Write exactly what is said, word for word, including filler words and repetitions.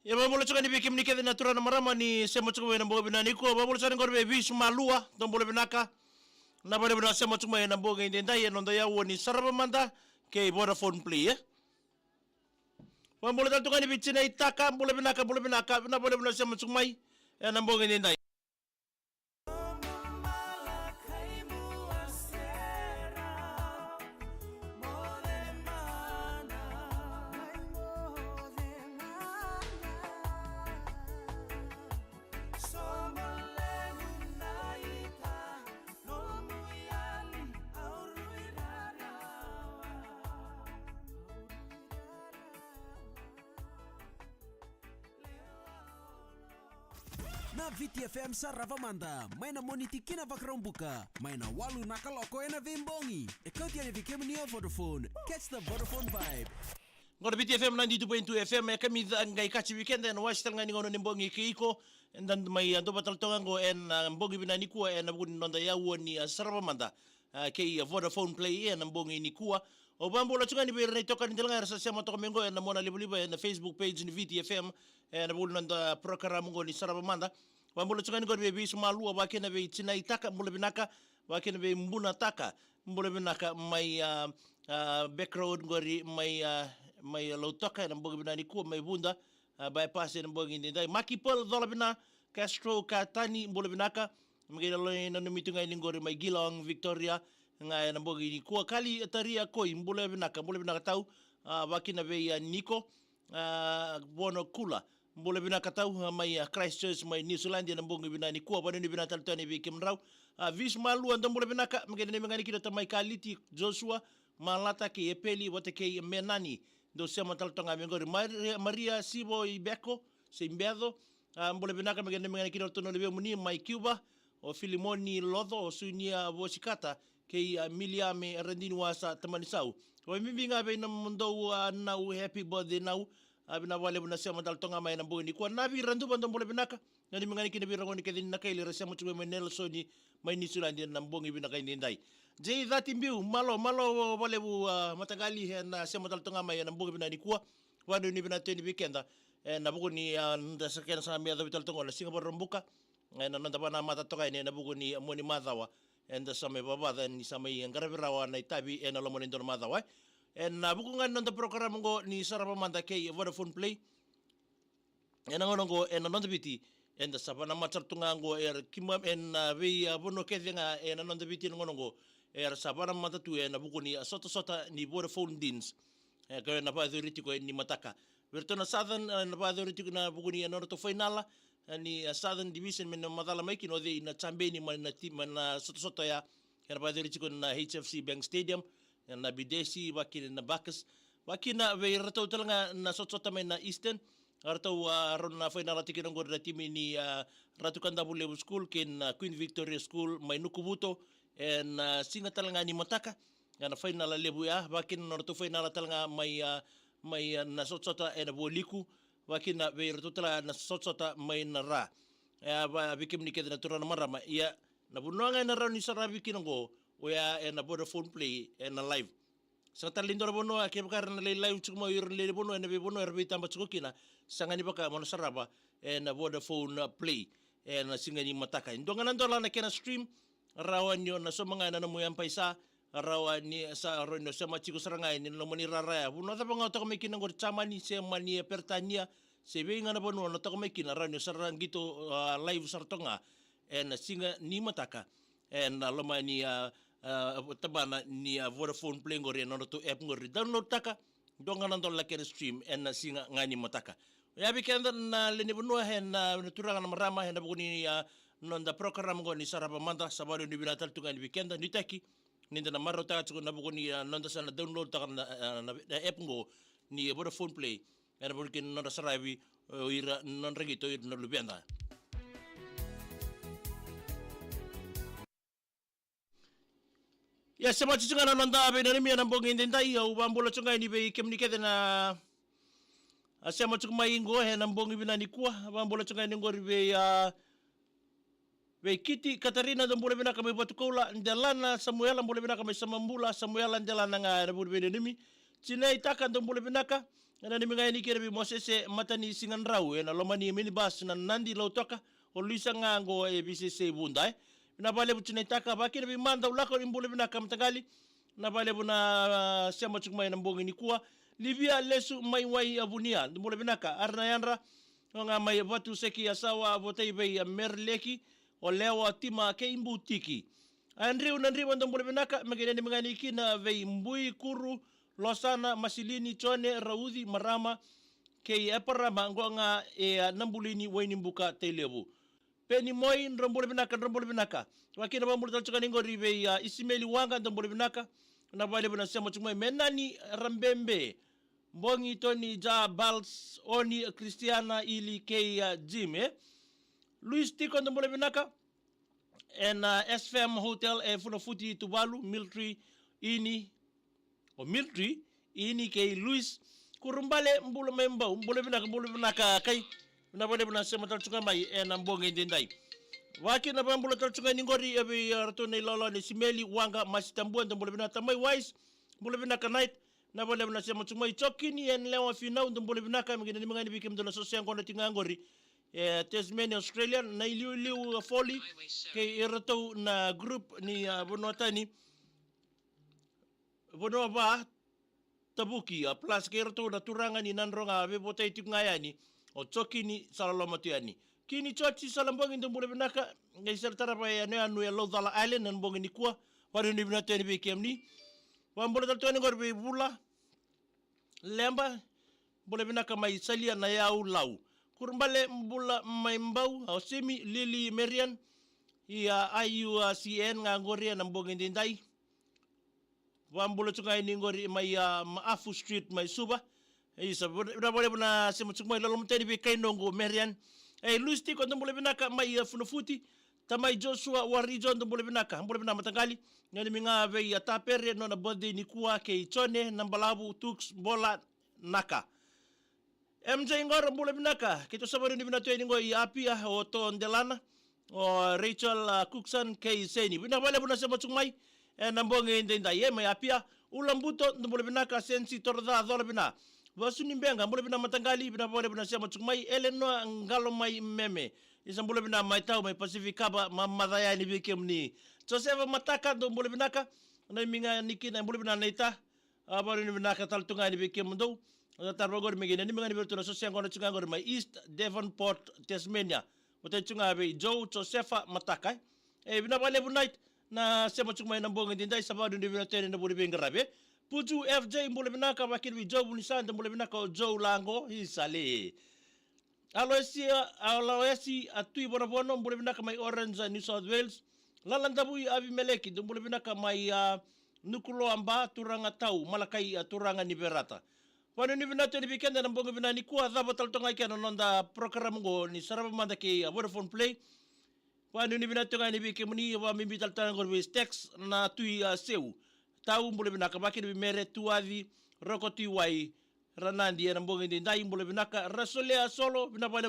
Ia, vakabula tiko ga ni vei kemuni kece na turaga na marama ni sema tiko mai ena bogi vinaka nikua. Vakabula tiko ga ni qori vei Visu Malua, dou bula vinaka. Vinaka vakalevu na sema tiko mai ena bogi edaidai ena noda yaua ni Sarava Mada kei Vodafone Play, e. Vakabula tale tu ga ni vei Tinaitaka, bula vinaka, bula vinaka. Vinaka vakalevu na sema tiko mai ena bogi edaidai. Na Viti F M Sarava Mada, mai na Moniti ki na Vakaraubuka, mai na walu na kaloko ena veibogi. E kauti yani vei kemuni o Vodafone. Catch the Vodafone vibe. Qo na Viti F M ninety-two point two F M, e kamica qai kacivi keda ena wase tale ga ni gauna ni bogi kei iko. Eda mai, a, duavata tale toka qo ena, a, bogi vinaka nikua ena vuku ni noda yaua ni, a, Sarava Mada, a, kei, a, Vodafone Play ena bogi nikua. Au vakabula tu ga ni vei ira na itokani tale ga era sa sema toka mai qo ena mona livaliva ena Facebook page ni Viti F M, ena vuku ni noda program qo ni Sarava Mada. Vakabula tu ga ni qori vei Visu Malua, vakakina vei Tinaitaka, bula vinaka, vakakina vei Bunataka, bula vinaka mai, a, a, Back Road qori mai, a, mai Lautoka ena bogi vinaka nikua, mai Vuda, a, bypass ena bogi edaidai. Maki Paul, cola vina, Castro, Katani, bula vinaka. Me qai lako nanumi tu ga yani qori mai Geelong, Victoria, ga ena bogi nikua. Kali Taria Koi, bula vinaka, bula vinaka tau. A, vakakina vei, a, Niko, a, Vono Kula, bula vinaka tau, a, mai, a, Christchurch, mai New Zealand, ena bogi vinaka nikua. Vakanuinui vinaka tale tu yani vei kemudrau. A, Visu Malua, dou bula vinaka. Me qai nanumi ga yani kina o tamai Kaliti, Joshua, Malata kei Epeli vata kei Menani. Dou sema tale toka ga mai qori. Maria, Maria Sivo i Beko, se i Beco. A, bula vinaka, me qai nanumi ga yani kina o ratou na luvemuni mai Cuba, o Filimoni Loco, o Sunia Vosikata, kei, a, Miliame Radini Wasa Tamanisau. Vakabibi ga vei nomudou, a, nau happy birthday nau. A, vinaka vakalevu na sema tale toka ga mai ena bogi nikua. Navi Raduva, dou bula vinaka. Nanumi ga yani kina vei ira gone kece ni Nakaili era sema tiko mai Nelson, mai New Zealand ena bogi vinaka edaidai. Jay Cati Biu, malo, malo vakalevu, a, mataqali, ena sema tale toka ga mai ena bogi vinaka nikua. Vakanuinui vinaka tu yani vei keda ena vuku ni, a, da sa kena sa mai yacovi tale toka qo na Siga Vakaraubuka, ena noda vakanamata toka yani ena vuku ni mua ni macawa. Eda sa mai vavaca ni sa mai qaravi rawa na itavi ena loma ni dua na macawa, e. Ena vuku ga ni noda program qo ni Sarava Mada kei Vodafone Play. Ena gauna qo ena noda Viti, eda sa vakanamata sara tu ga qo, era kima, ena vei, a, vanua kece ga ena noda Viti ena gauna qo, era sa vakanamata tu ena vuku ni, a, sotasota ni Vodafone Deans. E, ka ena vakayacori tiko ena mataka. Vei iratou na Southern, e, na vakayacori tiko ena vuku ni, e, nodratou fainala, e, ni, e, Southern Division, me na macala mai kina o cei na champion mai na ti-, mai na sotasota ya. Ena vakayacori tiko na H F C Bank Stadium, e, na Bidesi, vakakina na Bucks. Vakakina vei iratou tale ga na sotasota mai na Eastern. Eratou, a, rau na fainala tiko qori na timi ni, a, Ratu Kadavulevu School kei na Queen Victoria School mai Nukuvuto. Ena, a, siga tale ga ni mataka. Ena fainala levu ya, vakakina na nodratou fainala tale ga mai, a, mai, a, na sotasota ena vualiku, vakakina vei iratou tale ga na sotasota mai na ra. E, a, va, vei kemuni kece na turaga na marama, ia, na vanua ga ena rawa ni saravi kina qo, oya ena Vodafone Play, ena live. Sega tale ni dua na vanua, kevaka era na lai live tiko mai o ira na lewe ni vanua, ena veivanua era veitaba tiko kina, sega ni vaka mo na sarava ena Vodafone Play ena siga ni mataka. E dua ga na dola na kena stream, rawa ni o na sauma ga ena nomu M-PAiSA, rawa ni sa, rawa ni o sema tiko sara ga ena nomuni rara ya. Vanua cava ga o toka mai kina qori, Jamani, se mani, e, Peritania, se vei ga na vanua o na toka mai kina, rawa ni o sara qito, a, live sara toka ga ena siga ni mataka ena loma ni, a, a, tabana ni, a, Vodafone Play qori, ena nodratou app qori, download taka. Dua ga na dola na kena stream ena siga ga ni mataka. Oya vei keda na lewe ni vanua, ena, na turaga na marama, ena vuku ni, a, noda program qo ni Sarava Mada, sa vakanuinui vinaka tale tu ga yani vei keda, nuitaki ni da na marautaka tiko na vuku ni, a, noda sa na download taka na, a, na, na app qo ni Vodafone Play. Ena vuku ni nodra saravi o ira na nodra qito o ira na luveda. Ia, sema tiko ga na noda veinanumi ena bogi edaidai, au vakabula tiko ga yani vei kemuni kece na, a, sema tiko mai qo ena bogi vinaka nikua. Vakabula tiko ga yani qori vei, a, vei Kiti Katarina, dou bula vinaka mai Vatukoula, Delana Samuela, bula vinaka mai Samabula, Samuela Delana ga ena vuku ni veinanumi. Tinaitaka, dou bula vinaka. Ena nimi ga yani kina vei Mosese Matani Sigadrau ena loma ni minibus na Nadi Lautoka. O Luisa ga qo e veisesei Vuda, e. Vinaka vakalevu Tinaitaka, vakina vei Mada Ulako, ni bula vinaka mataqali. Vinaka vakalevu na, ah, sema tiko mai ena bogi nikua. Livia Lesu mai Wai, ah, Vunia, dou bula vinaka. Ara na yadra, o ga mai Vatu Seki, Yasawa, votai vei, ah, Merleki, o Lewa, Tima kei Butiki. Andrew Nadriva, dou bula vinaka, me qai nemi ga ni kina vei Bui Kuru, Losana, Masilini, Jone, Rauci, Marama kei Eparama, qo ga e, ah, Nabulini, Wainibuka, Tailevu. Peni Moi, drau bula vinaka, drau bula vinaka. Vakina vakabula tale tiko ga ni qori vei, ah, Isimeli Waqa, drau bula vinaka. Vinaka vakalevu na sema tiko mai. Menani Rabebe, Bogi, Toni, Ja, Bals, Oni, Kristiana, Ili kei, ah, Jim, e. Luis Tiko, drau bula vinaka. Ena, ah, S F M Hotel e Funafuti, Tuvalu, Miltri, Ini, o Miltri, Ini kei Luis. Kurubale, bula mai Bau, bula vinaka, bula vinaka, kai. Vinaka vakalevu na sema tale tiko ga mai ena bogi edaidai. Vakina vakabula tale tiko ga ni qori e vei, ah, ratou na ilawalawa nei Simeli Waqa Masitabua, dou bula vinaka. Tamai Wise, bula vinaka Night. Vinaka vakalevu na sema tiko mai. Jokini, ena Lewa Finau, dou bula vinaka, me qai nemi ga ni vei kemudou na soso yaqona tiko ga qori e Tasmania, Australia, na iliuliu, ah, Foli kei iratou na group ni, ah, vanua tani, vanua va tavuki, ah, plus kei iratou na turaga ni Nadroga, veivotai tiko ga yani o Jokini, sa loloma tu yani. Kini Joji Salabogi, dou bula vinaka. Qai sere tarava e yanuyanu e Laucala Island ena bogi nikua. Vakanuinui vinaka tu yani vei kemuni. Vakabula tale tu yani qori vei Vula Leba, bula vinaka mai Salia na Yau Lau. Kurubale, bula mai Bau, o Simi, Lili, Marian, ia I U C N ga qori ena bogi edaidai. Vakabula tiko ga yani qori mai, ah, Maafu Street mai Suva. Isa, vinaka vakalevu na sema tiko mai, loloma tu yani vei kai noqu Marian. E, Luis Tiko, dou bula vinaka mai, ah, Funafuti. Tamai Joshua Warijo, dou bula vinaka, bula vinaka mataqali. Nemi ga vei, ah, Tapere, nona birthday nikua kei Jone, Nabalavu, Tux, Bola, Naka. M J Qoro, bula vinaka. Keitou sa vakanuinui vinaka tu yani qo i Apia, o To Delana, o Rachel, ah, Cookson kei Seni. Vinaka vakalevu na sema tiko mai ena bogi edaidai, e, mai Apia. Ula Buto, dou bula vinaka. Sensi Toroca, cola vinaka. Vasu ni Beqa, bula vinaka mataqali, vinaka vakalevu na sema tiko mai. Elenoa Qalo mai Meme. Isa, bula vinaka mai Tau, mai Pacific Kava, mamaca yani vei kemuni. Josefa Mataka, dou bula vinaka. Nemi ga ni kina, bula vinaka Naita. A, vakanuinui vinaka tale tu ga yani vei kemudou. Au sa tarava qori me qai nemi ga ni vei iratou na soso yaqona tiko ga qori mai East Devonport, Tasmania. Votai tiko ga vei Joe Josefa Mataka. E, vinaka vakalevu Night na sema tiko mai ena bogi edaidai, sa vakanuinui vinaka tu yani na vuli veiqaravi. Puju F J, bula vinaka, vakina vei Joe Vunisada, bula vinaka o Joe Laqo, isa le. Aloesia, Aloesi a Tui Vonavono, bula vinaka mai Orange, New South Wales. Lala Davui Avimeleki, dou bula vinaka mai, a, Nukuloa Ba, turaga Tau, Malakai, a, turaga ni Verata. Vakanuinui vinaka tu yani vei keda ena bogi vinaka nikua, cava tale toka ga i kea na noda program qo ni Sarava Mada kei, a, Vodafone Play. Vakanuinui vinaka tu ga yani vei kemuni, vakabibi tale toka ga qori vei Stex na Tui, a, Seu. Tau, bula vinaka, vakina vei Mere, Tuaci, Roko Tui Wai, Ranadi, ena bogi edaidai, bula vinaka, Rasolea Solo, vinaka vakalevu